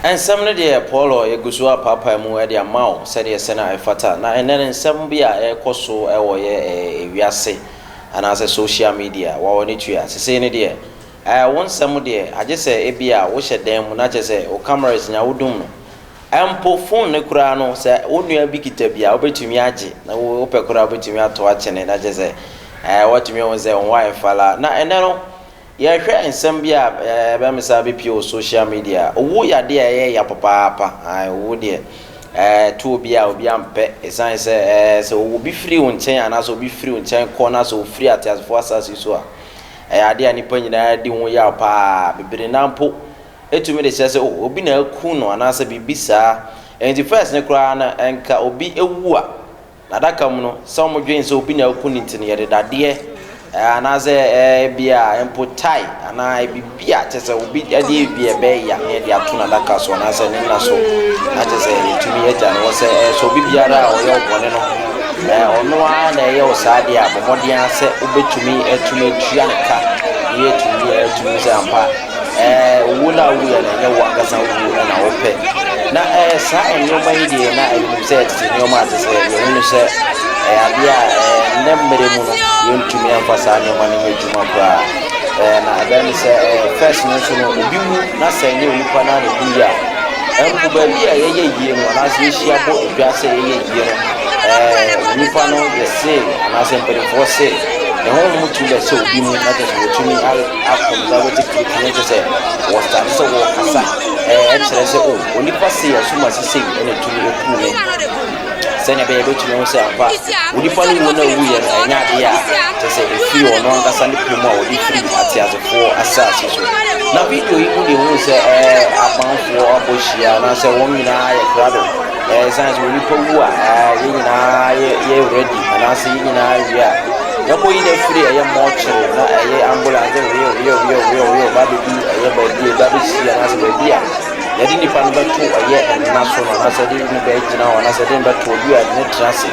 Nsɛm no deɛ Paul yɛgu so apaapae mu de ama wo sɛdeɛ sɛ na ɛfata. Na ɛnnɛ no nsɛm bi a ɛrekɔ so wɔ yɛ wiase anaasɛ social media wawa ne tua. Sesei no deɛ wo nsɛm deɛ agye sɛ ebi a wohyɛ dan mu na kyerɛ sɛ wo cameras nya wodum no. Mpo phone no koraa no sɛ wo nua bi kita bi a wobɛtumi agye na wopɛ koraa wobɛtumi ato akyene na kyerɛ sɛ woatumi ahu sɛ wo ho ayɛ fala. Na ɛnnɛ no Yɛhwɛ nsɛm bi a ɛbɛmesa abɛpue wɔ social media. Owu yɛ adeɛ a ɛyɛ ya papaapa. Ae, owu deɛ, ɛto obi a obi ampɛ. Ɛsiane sɛ sɛ obi firi wo nkyɛn anaasɛ obi firi wo nkyɛn kɔ na sɛ ofiri ateasefoɔ asase so a, ɛyɛ adeɛ a nnipa nyinaa di ho yaw paa. Bebree no ara mpo tumi de kyerɛ sɛ oh, obi na aku no anaasɛ biribi saa. Enti first no koraa no, nka obi wu a, N'adaka mu no, sɛ wɔdwen sɛ obi na aku no nti no, yɛde dadeɛ anaasɛ ebia mpo tae anaa biribi a kyerɛ sɛ obi de bi a ɛbɛyɛ ya na yɛde ato n'adaka so anaasɛ ne nna so na kyerɛ sɛ yɛtumi agya no hɔ sɛ sɛ obi biara a ɔyɛ wo bɔne no ɔno ara na ɛyɛ wo saa deɛ a bɔ mmɔden ara sɛ wobɛtumi atumi atua ne ka na yɛatumi atumi sɛ ampa Ɛɛ, owu no a wuiɛ no, ɛnyɛ wo ankasa wo wu na wopɛ. Na ɛɛ, saa nneɛma yi deɛ na yɛnim sɛ tete nneɛma a te sɛ yɛhunu sɛ ɛyɛ adeɛ a ɛɛ, nnɛ mmerɛ mu no yɛntumi amfa saa nneɛma no nyɛ adwuma koraa. Ɛɛ, na ɛbɛyɛ ne sɛ ɛɛ, first no nso no, obi wu na sɛ ɛnyɛ onipa no ara na ɛwuiɛ a, mpo baabi a yɛyɛ yie no anaasɛ yɛhyia bɔ dwa sɛ yɛyɛ yie no, ɛɛ, onipa no yɛse anaasɛ mpanimfoɔ se ne honhom tumi bɛhyɛ obi mu na kyerɛ sɛ wɔtumi akɔ no saa wɔte kirikiri no kyerɛ sɛ wɔstarte sɛ wɔkasa ɛkyerɛ sɛ o onipa sei asomasi sei ɛna ɛtumi ɛku me sɛnea ɛbɛyɛ bɛtumi ahu sɛ ampa onipa no wuo no a ɔwuiɛ no ɛnyɛ adeɛ a kyerɛ sɛ ɛfiri ɔno ankasa ne pɛ mu a wɔde firi ateasefoɔ asase so. Na video yi mu deɛ ɛhu sɛ ɛɛ abanfoɔ abɔ hyia anaasɛ wɔn nyinaa yɛ krado. Ɛsiane sɛ onipa wu a, yɛn nyinaa yɛ ready anaasɛ yɛn nyinaa wie a, yɛkɔyi no afiri ɛyɛ mortuary na ɛyɛ ambulance wew wew wew wew wew ba bɛdu ɛyɛ baabi a ɛba bɛsi anaasɛ baabi a yɛde nipa no bɛto ɛyɛ nna so no anaasɛ yɛde no bɛgyina hɔ anaasɛ yɛde no bɛto obi a yɛde no tena ase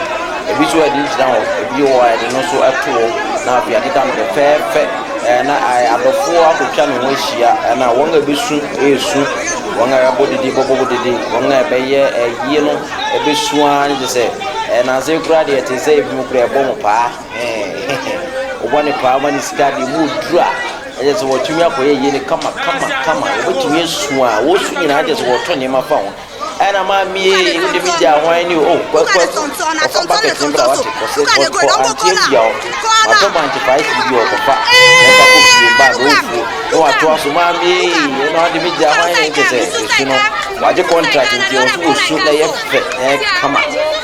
ebi nso yɛde no gyina hɔ ebi wɔ hɔ a yɛde no nso ɛto hɔ na afei adeda no fɛfɛɛfɛ na adɔfoɔ akɔtwa ne ho ahyia ɛna wɔn a ɛbɛsu ɛresu. Wɔn a ɛbɔ dede bɛbɔ dede, wɔn a ɛbɛyɛ ayie no ɛbɛsu ara ne kyerɛ sɛ nnansa yi koraa deɛ ɛte sɛ ebinom koraa ɛbɔ mo paa wobɔ ne paa ma ne sika deɛ mu ɔduru a ɛkyɛ sɛ wɔtumi akɔyɛ ayie no kama kama kama wɔbɛtumi asu a wɔsu nyinaa kyerɛ sɛ wɔtɔ nneɛma fa ho ɛna maame yi wode me gyaa hwan ni o kwaku ɔfa bucket no bra wate kɔsɛ kɔ ante afia hɔ matɔ bankye 5 bi ɔkɔfa ɛfa kɔ fie ba na ɔfuo Na watoa so, Maame ei, ɛna ɔde me gya hwan ne kyɛ sɛ esu no, wagye contract nti ɛwɔ so wɔsu na ɛyɛ fɛ na ɛyɛ kama.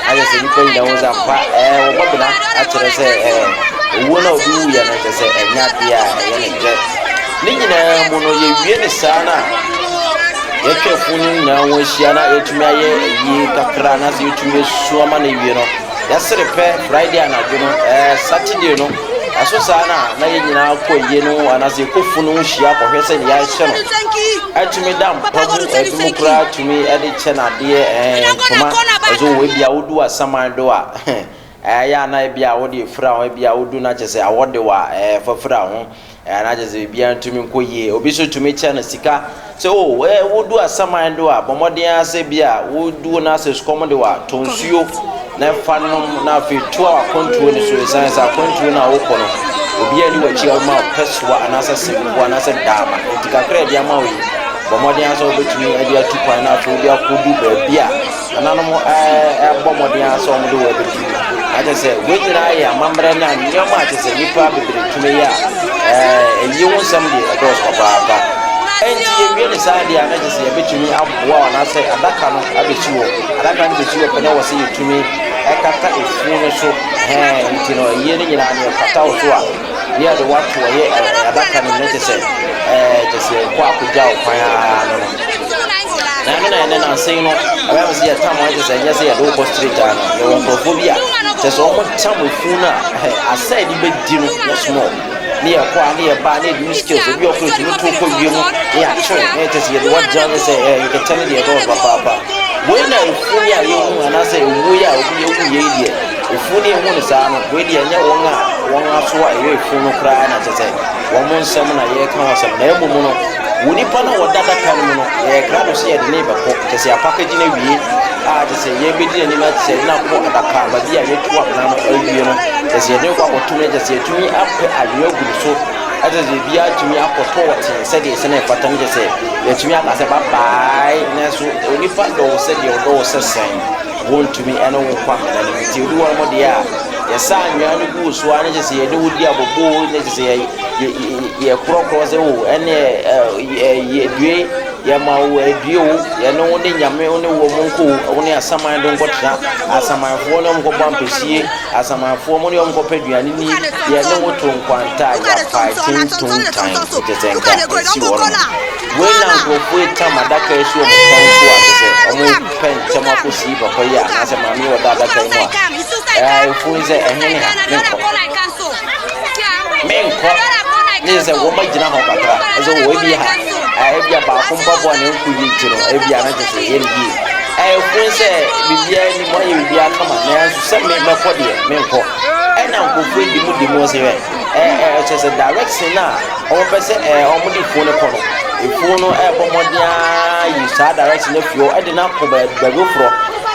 Ayɛ sɛ nnipa nyinaa hu sɛ ampa ɛɛ wɔbɔ bena akyerɛ sɛ ɛɛ owuo no a obi wuyɛ no kyɛ sɛ ɛnyɛ adeɛ a ɛyɛ ne dɛ. Ne nyinaa mu no yɛwie ne saa no a yɛtwa funu no nyinaa ho ahyia na yɛtumi ayɛ ayie kakra na sɛ yɛtumi asu ama no awie no yɛsere pɛ Friday anadwo no ɛɛ Saturday no Ɛso saa no a, na yɛn nyinaa kɔ ayie no anaasɛ yɛkɔ funu ho hyia kɔhwɛ sɛ nea yɛahyɛ no atumi da mpa mu, ebinom koraa tumi de kyɛ no adeɛ, ɛɛ, ntoma. Ɛso wɔ ebia wodu asaman do a, ɛyɛ a na ebia wode afira ho, ebia wodu na kyerɛ sɛ awɔ de wo a, ɛɛ, fa fira ho. Ɛɛ, na kyerɛ sɛ biribiara ntumi nkɔ yie. Obi nso tumi kyɛ no sika sɛ, o, oh, ɛɛ, wodu asaman do a, bɔ mmɔden ara sɛ bi a wodu na sɛ sukɔm de wo a, tɔ nsuo na fa nom na afei toa w'akwantuo no so. Ɛsiane sɛ akwantuo no a wokɔ no, obiara ni w'akyi a ɔma wo pɛsoa anaasɛ sempoa anaasɛ daama. Nti kakra a ɛde ama wo yi, bɔ mmɔden ara sɛ wobɛtumi de atu kwan na afei wode akɔdu baabi a Nananom bɔ mmɔden ara sɛ wɔde wo abɛdu. Na kyerɛ sɛ wei nyinaa yɛ amammerɛ ne nneɛma a kyerɛ sɛ nnipa bebree tumi yɛ a ɛyi ho nsɛm deɛ ɛdɔɔso papaapa. Ɛnti yɛwie ne saa deɛ a na kyerɛ sɛ yɛbɛtumi aboa wo anaasɛ adaka no abɛsi hɔ. Adaka no bɛsi hɔ pɛ na wɔ sɛ yɛtumi ɛkata efunu no so. Ɛhɛn nti no ɛyie no nyinaa no yɛkata wo so a ne yɛde wo ato ɛyɛ adaka no mu na kyerɛ sɛ ɛɛ kyerɛ sɛ yɛkɔ akɔgya wo kwan ara no no. Na ɛno na ɛnɛ nansa yi no ɛbɛyɛ me sɛ yɛtam wɔn kyɛ sɛ ɛnyɛ sɛ yɛde wokɔ straight a no yɛwɔ nkurɔfoɔ bi a kyɛ sɛ wɔn tam efu no a asɛ de bɛdi no yɛ small ne yɛkɔ a ne yɛba ne yɛde skills ebi ɔkɔ etumi to kɔ wiem ne yɛakyew ne yɛkyɛ sɛ yɛde wɔgyina ne sɛ ɛɛ nkɛtɛ ne deɛ ɛdɔɔso papaapa wei na efu ne a yɛhu anaasɛ ewuo yi a obi ewu yɛ yi deɛ efu ne ehu ne saa no wei deɛ ɛnyɛ wɔn a wɔn aso a ɛyɛ efu no koraa na kyɛ sɛ wɔn nsɛm na yɛreka ho asɛm na emu no. Onipa no a ɔda adaka no mu no, yɛyɛ krado sɛ yɛde no rebɛkɔ, kyerɛ sɛ yɛapakagye no awie a kyerɛ sɛ yɛrebɛdi n'anim a kyerɛ sɛ yɛde no akɔ adaka baabi a yɛatu amena no awie no, kyerɛ sɛ yɛde no kɔ akɔto mu no, kyerɛ sɛ yɛatumi apɛ anwea agu no so, kyerɛ sɛ biribiara atumi akɔtɔ wɔ tee sɛdeɛ ɛsɛ na ɛfata no, kyerɛ sɛ yɛatumi aka sɛ bye bye, nanso onipa dɔ wo sɛdeɛ ɔdɔ wo sɛ sɛn, wɔntumi ne wo nkɔ amena no mu, nti ɛdu hɔ nom deɛ a, yɛsa anwea no gu wo so a, ne kyerɛ sɛ yɛde wo di aboboo, ne kyerɛ sɛ yɛ Yɛkorɔkorɔ sɛ o ɛneɛ yɛ due yɛma wo adue o yɛne wo ne nyame wo ne wɔ mo nkɔ o wo ne asaman do nkɔtena asamanfoɔ ne wɔn nkɔbɔ ampesie asamanfoɔ mo ne wɔn nkɔpɛ aduane ni yɛne wo to nkwanta a yɛapae tintontan kyɛ sɛ nka ɛsi hɔ nom wei na nkurɔfoɔ yi tam adaka yi si wɔn kɔn so a kyɛ sɛ wɔn pɛ ntɛm akɔsie papa yi a anaasɛ maame yi ɔda adaka yi mu a ɛɛ efuo yi sɛ ɛhe ne ha menkɔ Menkɔ. Ne sɛ wɔagyina hɔ kakra. Ɛsɛ wɔ ebi ha. Ebi a baako mpaboa na ɛnkɔ yie nti no, ebi a na kyerɛ sɛ ɛyɛ ne yie. Ɛfo sɛ biribiara ni mu ayɛ biribiara kama nanso sɛ me mɛkɔ deɛ menkɔ. Ɛna nkurɔfoɔ di mu di mu sɛ hwɛ ɛɛ kyerɛ sɛ direction a wɔpɛ sɛ ɛɛ wɔde fuo no kɔ no, efuo no ɛrebɔ mmɔden ara yi saa direction no afi hɔ ɛde no akɔ baabi foforɔ.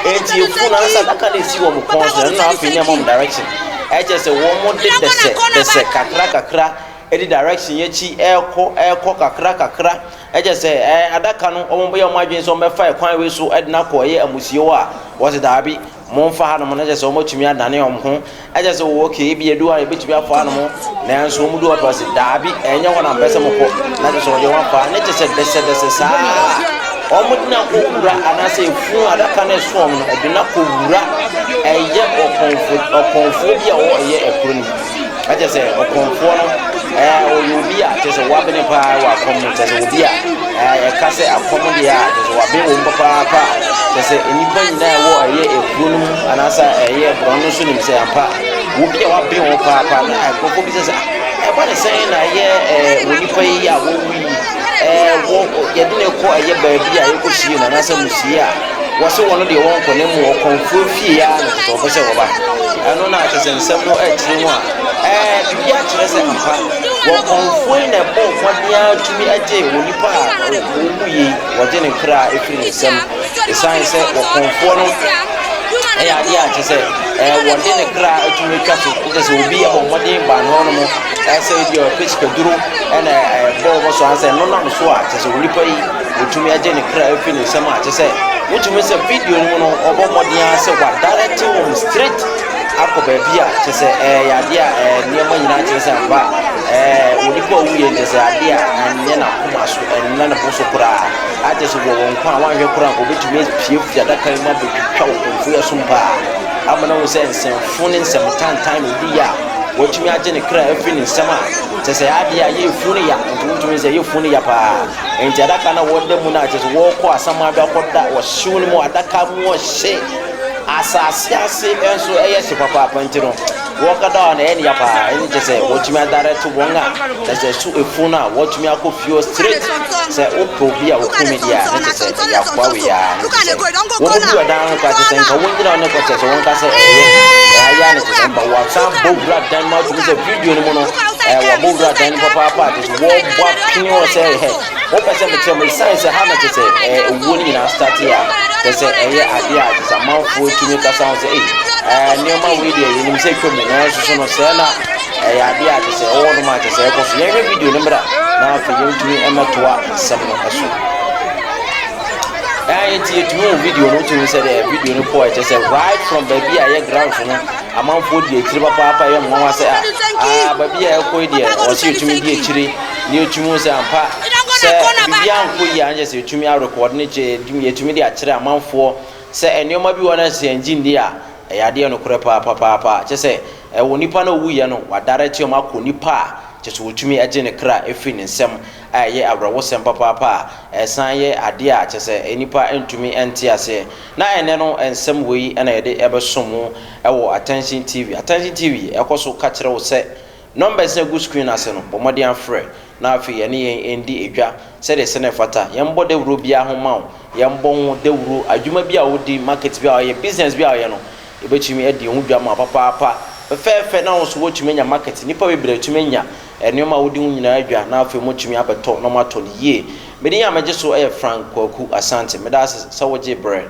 Enti efuo no ansa adaka no esi wɔn kɔn so ɛno na afei ne ɛma wɔn direction. Ɛkyerɛ sɛ wɔn de dɛsɛ dɛsɛ kakra kakra ɛdi direction yi akyi ɛkɔ ɛkɔ kakra kakra. Ɛkyerɛ sɛ ɛɛ adaka no wɔn bɛyɛ wɔn adwene sɛ wɔn bɛfa ɛkwan wei so ɛde no akɔ ɛyɛ amusie hɔ a wɔsi daabi wɔn fa hanom no ɛkyerɛ sɛ wɔn atumi adane wɔn ho. Ɛkyerɛ sɛ wɔ okay ebi edu hɔ a yɛbɛtumi afa hanom nanso wɔn du hɔ pɛ wɔsi daabi ɛnyɛ hɔ na mpɛ sɛ mo kɔ na kyerɛ sɛ wɔde wɔn afa ne kyerɛ sɛ dɛsɛ dɛsɛ saa. Wɔde no akɔwura anaasɛ efunu adaka no ɛso wɔn no, ɛde no akɔwura ɛyɛ ɔkɔmfo ɔkɔmfoɔ bi a ɔwɔ ɛyɛ ɛkuro no mu. Ɛkyɛ sɛ ɔkɔmfoɔ no ɛɛ ɔyɛ obi a kyɛ sɛ wabene paa wɔ akɔm no kyɛ sɛ obi a ɛɛ ɛka sɛ akɔm deɛ a kyɛ sɛ waben wɔn papaapa kyɛ sɛ nnipa nyinaa ɛwɔ ɛyɛ ekuro no mu anaasɛ ɛyɛ borɔn no so nim sɛ ampa obi a waben wɔn papaapa na nkurɔfoɔ bi sɛ sɛ ɛba ne sɛn na ɛyɛ ɛɛ wɔ nipa yi a wɔwu yi Ɛɛ wɔ yɛde no kɔ ɛyɛ baabi a yɛkɔsie no anaasɛ musie a, wɔse wɔn deɛ wɔnkɔ na mmom ɔkɔmfoɔ fie ara na kyerɛ sɛ wɔpɛ sɛ wɔba. Ɛno na kyerɛ sɛ nsɛm no ɛkyerɛ mu a, ɛɛ biribi akyerɛ sɛ ampa wɔkɔmfoɔ yi na ɛbɔ mmɔden ara tumi gye wɔ nipa a wɔwu yi wɔgye ne kra ɛfiri ne nsam. Ɛsiane sɛ wɔkɔmfoɔ no ɛyɛ adeɛ a kyerɛ sɛ ɛɛ wɔde ne kra atumi atwa so kyerɛ sɛ obi ɛbɔ mmɔden ba ne hɔ nom ɛsɛ ebi a ɔpɛ sikaduro ɛna ɛbɔ wɔn so ansɛ ɛno nam so a kyerɛ sɛ onipa yi wɔtumi agye ne kra afiri ne nsam a kyerɛ sɛ wotumi sɛ video no mu no ɔbɔ mmɔden ara sɛ wadarɛte wɔn straight akɔ baabi a kyerɛ sɛ ɛyɛ adeɛ a ɛɛ nneɛma nyinaa kyerɛ sɛ ampa ɛɛ onipa a ɔwuiɛ kyerɛ sɛ adeɛ a ɛnyɛ n'akoma so ɛnna ne bo so koraa akyerɛ sɛ wɔ wɔn kwan a wɔanhwɛ koraa nka wɔbɛtumi apue firi adaka yi mu abɛtwitwa wɔ kɔmfo yɛ som paa ama no ho sɛ nsɛmfo ne nsɛm tantan na ɔdi yɛ a wɔatumi agye ne kra afiri ne nsam a kyerɛ sɛ adeɛ a yɛ funu ya nti wontumi sɛ yɛ funu ya paa nti adaka na wɔda mu no a kyerɛ sɛ wɔkɔ asamado akɔda wɔhyew no mu adaka mu ɔhye asase ase nso ɛyɛ hye papaapa nti no wɔkɔda hɔ na ɛyɛ ne ya paa ɛne kyerɛ sɛ wɔtumi adarɛte wɔn a kyerɛ sɛ so efunu no a wɔtumi akɔ fie straight sɛ wopɛ obi a wɔkum deɛ a ne kyerɛ sɛ ɛyɛ akoa wei a ne kyerɛ sɛ wɔn bu ɛdan ho ka kyerɛ sɛ nka wɔn gyina hɔ ne kɔ kyerɛ sɛ wɔn ka sɛ ɛyɛ ɛyɛ a ne kyerɛ sɛ mba wɔasan bɔ wura dan mu atumi sɛ video no mu no ɛɛ wɔabɔ wura dan no papaapa a kyerɛ sɛ wɔbɔ apini hɔ sɛ ɛhɛ wɔpɛ sɛ mekyerɛ mo ɛsiane sɛ ha na kyerɛ sɛ ɛɛ owuo no nyinaa start a kyerɛ sɛ ɛyɛ adeɛ a kyerɛ sɛ amanfoɔ tumi kasa ho sɛ ei ɛɛ nneɛma wei deɛ yɛnim sɛ atwa mu nanso so no sɛɛ na ɛyɛ adeɛ a kyerɛ sɛ ɛwɔ hɔnom a kyerɛ sɛ ɛkɔ so yɛnhwɛ video no mmra na afei yɛntumi mmɛtoa nsɛm no so. Ɛɛ nti yɛtumi hu video no wotumi sɛ deɛ video no kɔɔ ɛkyɛ sɛ right from baabi a ɛyɛ ground so no amanfoɔ di akyire papaapa ɛyɛ mmoawa sɛ a aa baabi a ɛkɔ yi deɛ wɔsɛ yɛtumi di akyire na yɛtumi hu sɛ ampa sɛ biribi ankɔ yie a ɛnyɛ sɛ yɛtumi arekɔd ne kyɛ yɛtumi de akyerɛ amanfoɔ sɛ nneɛma bi wɔ no sɛ yɛn gye nni a ɛyɛ adeɛ nokorɛ paa papaapa kyɛ sɛ ɛwɔ nipa no owuiɛ no wadare te wɔn akɔ nipa a kyɛ sɛ wɔtumi gye ne kra ɛfiri ne nsam a ɛyɛ awerɛhosɛm papaapa a ɛsan yɛ adeɛ a kyerɛ sɛ nnipa ntumi nte aseɛ. Na ɛnnɛ no nsɛm wei na yɛde ɛbɛsom wo wɔ Attention TV. Attention TV ɛkɔ so ka kyerɛ wo sɛ numbers no a ɛgu screen no ase no bɔ mmɔden afrɛ na afei yɛne yɛn ndi dwa sɛdeɛ ɛsɛ na ɛfata. Yɛmbɔ dawuro biara ho ma wo, yɛmbɔ ho dawuro, adwuma bi a wodi, market bi a woyɛ, business bi a woyɛ no, yɛbɛtumi adi ho dwa ma wo papaapa. Fɛfɛɛfɛ na wo nso woatumi anya market. Nnipa bebree atumi anya nneɛma a wodi ho nyinaa adwa na afei wɔatumi abɛtɔ na wɔatɔ no yie. Me din a megye so yɛ Frank Kwaku Asante. Meda ase sɛ wogyee berɛ.